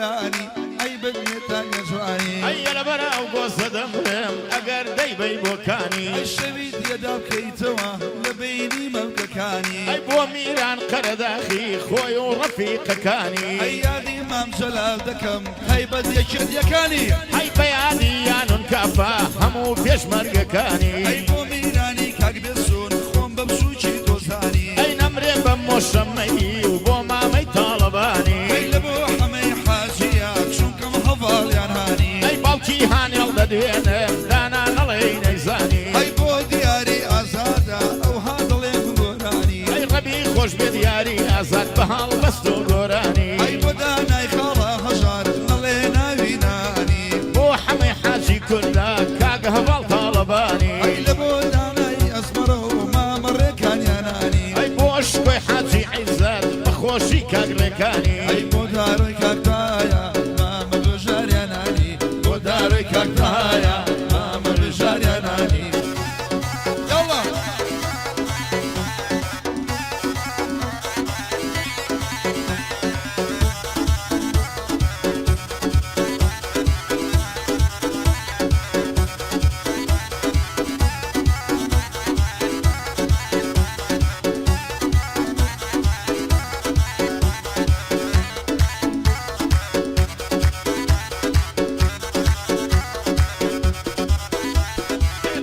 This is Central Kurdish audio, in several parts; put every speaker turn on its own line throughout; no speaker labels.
بەیانی ئەی بەدنێ تاکە جوانی.
ئەی لەبەر ئەو گۆزە دەمرم ئەگەر دەیبەی بۆ کانی.
ئەی شەوی تێدا بکەیتەوە لە بەینی مەمکەکانی.
ئەی بۆ میران قەرەداخی خۆی و ڕەفیقەکانی.
ئەی یادی مام جەلال دەکەم تایبەت یەکێتیەکانی.
ئەی بە یادی یانون کافە هەموو پێشمەرگەکانی.
ئەی بۆ میرانی کاک بێسون خۆم بە بچوکی دۆزانی.
ئەی نەمرێ بەم مۆشەمەیی و بۆ مامەی تاڵەبانی.
ئەی لە بۆ حەمەی حاجیە چونکەم هەڤاڵیان هانی.
ئەی باوکی هانێڵ دەدوێنم دانا نەڵێی نەیزانی.
ئەی بۆ دیاری ئازادە ئەوها دەڵێم گۆرانی.
ئەی ڕەبی خۆش بێ دیاری ئازاد بە هەڵبەست و گۆرانی.
ئەی بۆ دانای خاڵە هەژار نەڵێ ناوی نانی.
بۆ حەمەی حاجی کوردە کاک هەڤاڵ تاڵەبانی.
ئەی لە بۆ دانای ئەزمەڕە و مامە ڕێکانیانانی.
ئەی بۆ شکۆی حاجی عیزەت بە خۆشی کاک ڕێکانی.
ئەی بۆ دارۆی کاک تایا مامە بژاریانانی. بۆ دارۆی کاک تایا مامە بژاریانانی. یاڵڵا.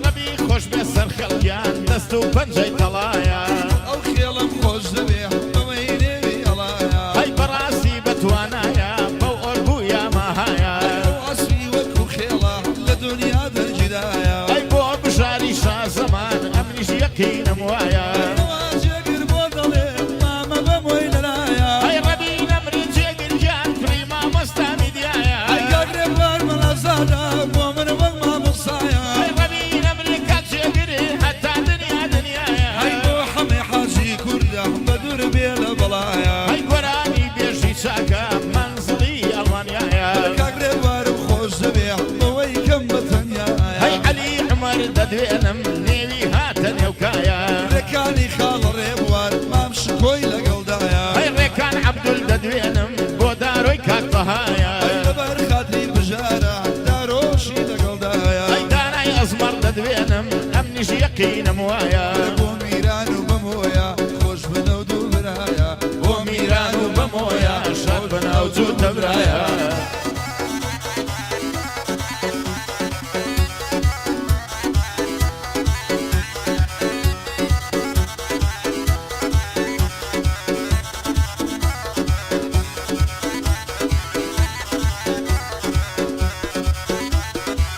ڕەبی خۆش بێ سەر خەڵکیان دەست و پەنجەی تەڵایە.
ئەو خێڵم خۆش دەوێ بەوەی نێوی ئەڵایە.
ئەی بەڕاستی بەتوانایە بەو ئۆرگویا ماهایە.
ئەی ئەو عەسری وەکو خێڵە لە دونیا دەرگیرایە.
ئەی بۆ بژاری شازەمان ئەمنیش یەقینم وایە.
ئەوە جێگر بۆ دەڵێ مامە بەمۆی لەلایە.
ئەی ڕەبی نەمری جێگر گیان کوڕی مامۆستا میدیایە.
ئەی کاک رێبوار مەلازادە بۆ من وەک مامۆستایە.
ئەی ڕەبی نەمری کاک جێگر هەتا دنیا دنیایە.
ئەی بۆ حەمەی حاجی کوردە بە دوور بێ لە بەڵایە.
ئەی گۆرانی بێژی چاکە مەنزڵی ئەڵمانیایە.
کاک رێبوارم خۆش دەوێ بەوەی کەم بە تەنیایە.
ئەی عەلی عومەر دەدوێنم نێوی هاتە نێو کایە.
ڕێکانی خاڵە ڕێبوار مام شکۆی لەگەڵدایە.
ئەی ڕێکان عەبدول دەدوێنم بۆ دارۆی کاک تەهایە.
ئەی لەبەر خاتری بژارە دارۆشی لەگەڵدایە.
ئەی دانای ئەزمەڕ دەدوێنم ئەمنیش یەقینم وایە.
بۆ میران و بەمۆیە خۆش بنەو دوو برایە.
بۆ میران و بەمۆیە شاد بنەو جووتە برایە.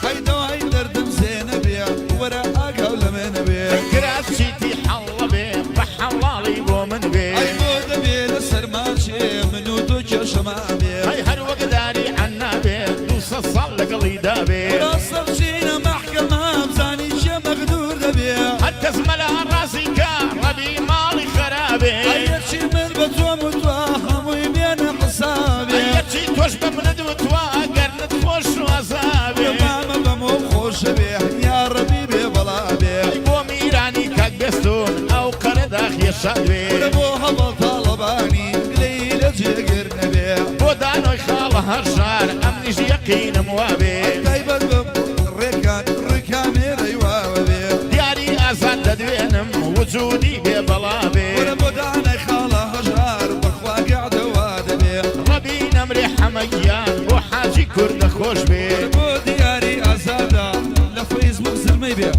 هەی دەوای دەردم زێنە بێ وەرە ئاگاو لە منە بێ.
کراس چیتی حەڵە بێ بە حەڵاڵی بۆ من بێ.
ئەی بۆ دەبێ لە سەرماچێ من و تۆ کێشەمان بێ.
ئەی هەر وەک داری عەننا بێ 200 ساڵ لەگەڵیدا بێ.
ڕاستە بچینە مەحکەمە بزانی کێ مەغدور دەبێ.
هەر کەس مەلا ڕازی کا ڕەبی ماڵی خەرابێ.
ئەی هەرچی من بە تۆم وتوە هەمووی بێنە حسابێ.
ئەی هەرچی تۆش بە منت وتوە گەرنت خۆش و ئازابێ.
مامە بەمۆ خۆشە بێ یا ڕەبی بێ بەڵا بێ.
ئەی بۆ میرانی کاک بێستون ئەو قەرەداخیە شاد بێ.
کورە بۆ هەڤاڵ تاڵەبانی گلەیی لە جێگر نەبێ.
بۆ دانۆی خاڵە هەژار ئەمنیش یەقینم وابێ.
ئەی تایبەت بە ڕێکان ڕووی کامێرەی واوە بێ.
دیاری ئازاد دەدوێنم وجودی بێ بەڵا بێ.
وەرە بۆ دانای خاڵە هەژار بەخوا گەعدە وا دەبێ.
ڕەبی نەمرێ حەمە گیان بۆ حاجی کوردە خۆش بێ.
وەرە بۆ دیاری ئازادە لە فەیسبوک زرمەی بێ.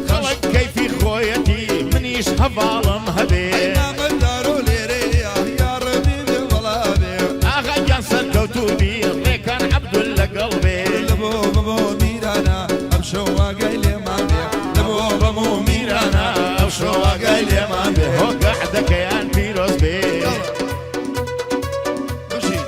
خەڵک کەیفی خۆیەتی منیش هەڤاڵم هەبێ.
ئەی مامە دارۆ لێرەیە یا ڕەبی بێ بەڵا بێ.
ئاغا گیان سەرکەوتوو بی ڕێکان عەبدول لەگەڵ بێ.
لە بۆ بەمۆ میرانە ئەم شەو ئاگای لێمان بێ. لە بۆ بەمۆ میرانە
ئەم شەو ئاگای لێمان بێ. هۆ گەعدەکەیان پیرۆز بێ.
بژی.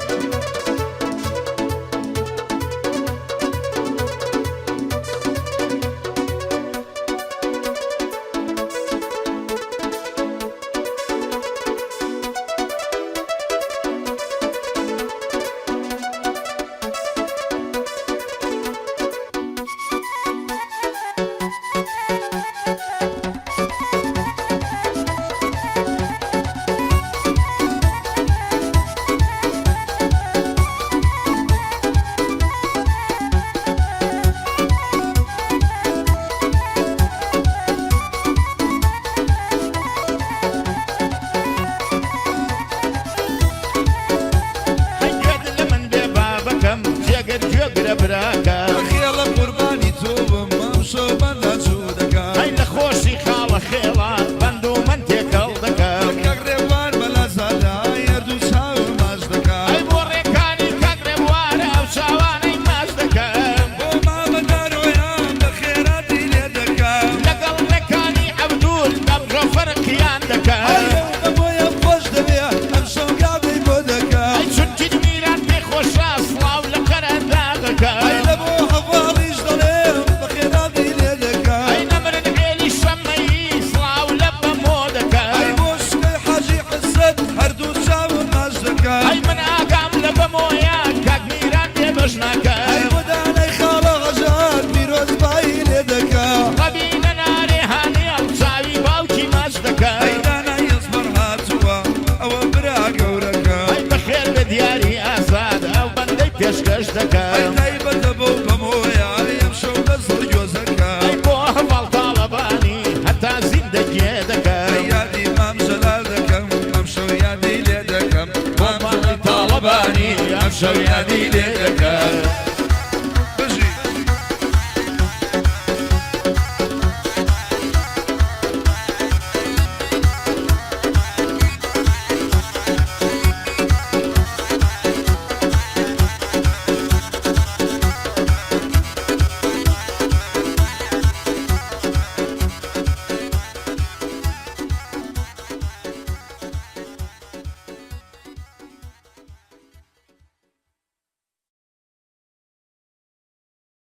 شەو یادی لێ دەکەم.